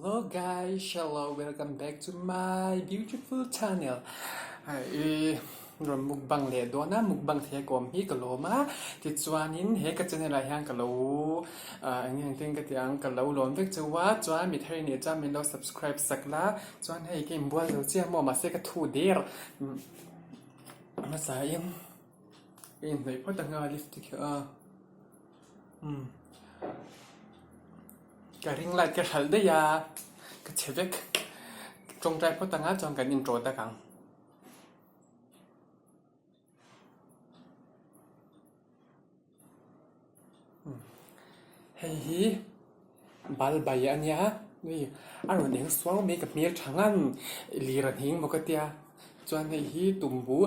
Hello guys, hello, welcome back to my beautiful channel. I rawn mukbang leh dawn a, mukbang thei a kawm hi ka lawm a. Tichuanin he ka channel ah hian ka lo eng nge engtin ka tih ang ka lo lawm vek cheu a, chuan mi thar i nih chuan min lo subscribe sak la, chuan hei ka inbual zo chiah maw mahse ka thu der hmasa in ka inhnawih phawt ang a lipstick hi a. Ka ring light ka hralh daih a, ka chhe vek. Tawngtai phawt anga chuan kan intawh dak ang. Hei hi bal bai a nia, a rawn eng suau mai ka hmel tha ngan lir a hning bawk a tia. Chuan hei hi tumbu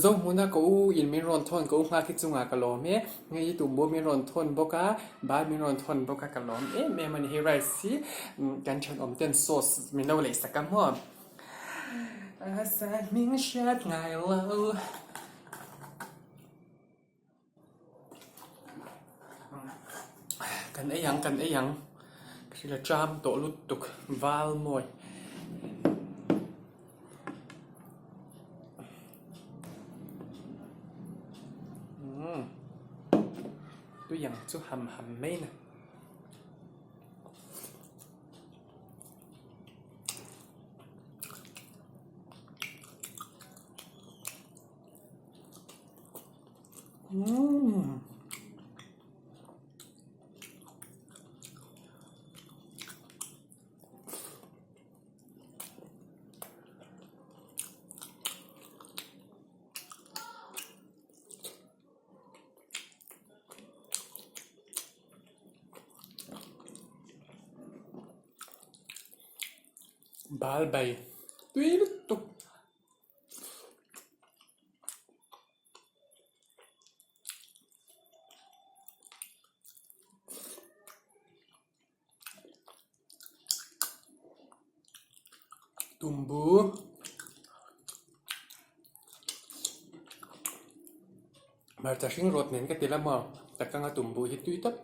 Zohmuna ka u in min rawn thawn ka u nghak hi chungah ka lawm e. Hei hi tumbu min rawn thawn bawk a, bal min rawn thawn bawk a ka lawm em em a ni. Hei rice hi kan thenawm ten sauce min lo lei sak a maw. A sahming hriat ngai lo. Kan ei ang kan ei ang ka hrilh a cham tawh lutuk val mawi. Umm tui ang chu ham ham mai na. Umm. Bal bai tui lutuk. Tumbu hmarcha hring rawt nen ka ti la maw tak anga tumbu hi tui tawp.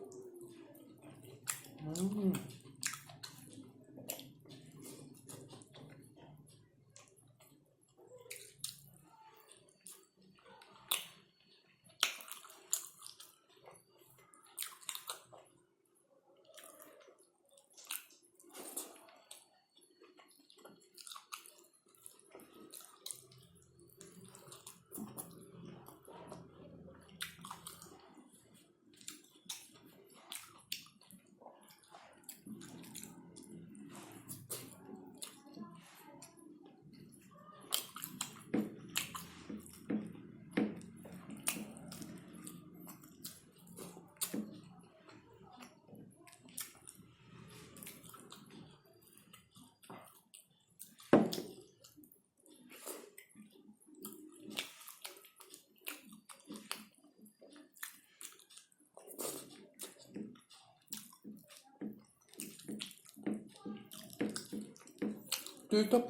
Tui tawp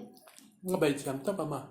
a bei thiam tawp a ma.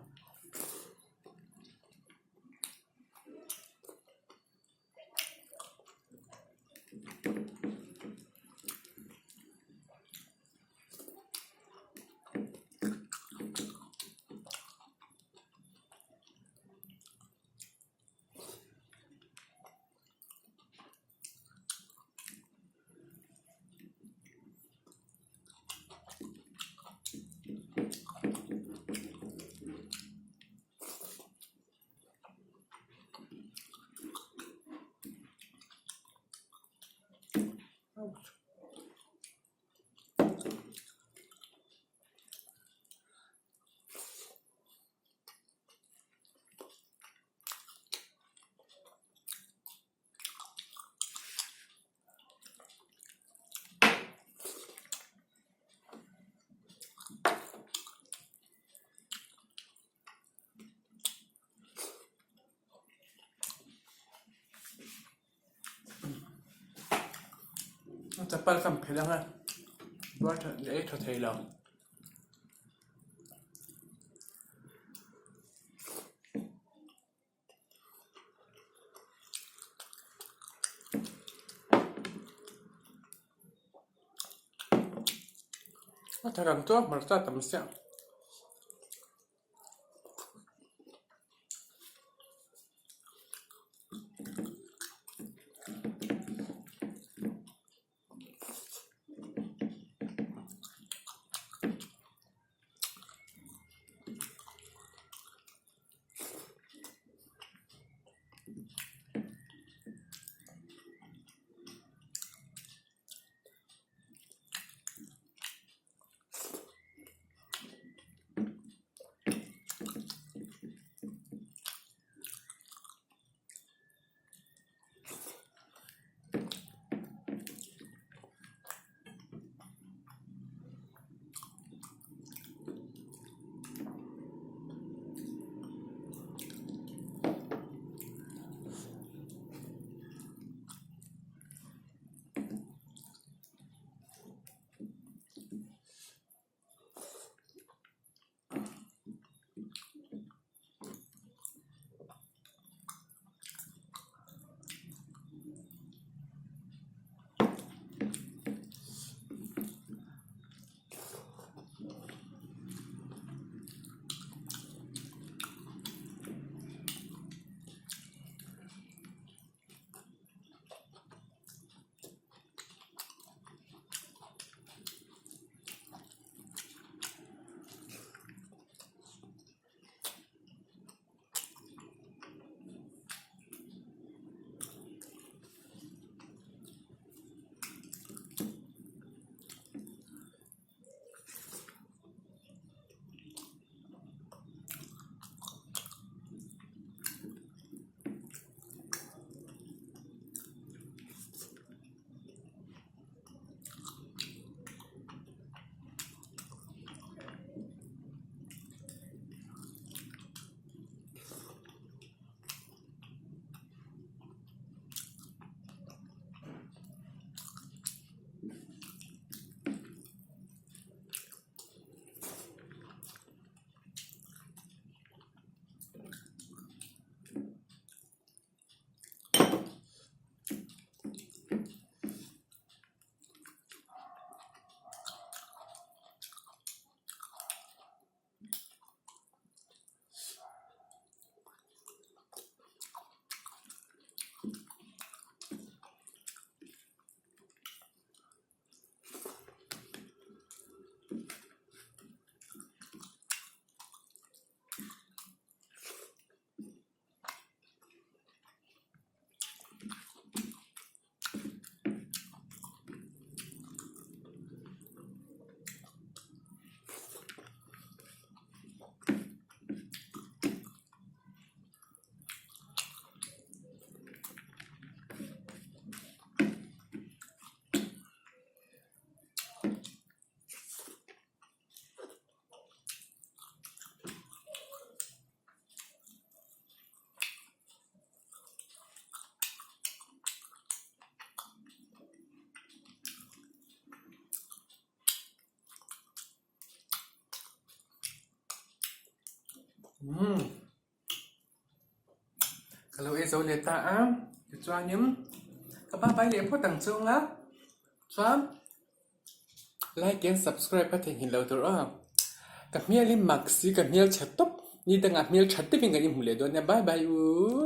Chapal ka phelh ang a tuar tha ei tha thei lo. A tha rang chu a hmarcha tam sia. Umm ka lo ei zo leh ta a tichuanin ka bye bye leh phawt ang chung a chuan like and subscribe a theihnghilh loh tur aw ka hmel hi mak si ka hmel tha tawp ni dangah hmel tha deuhin kan inhmu leh dawn nia bye bye u.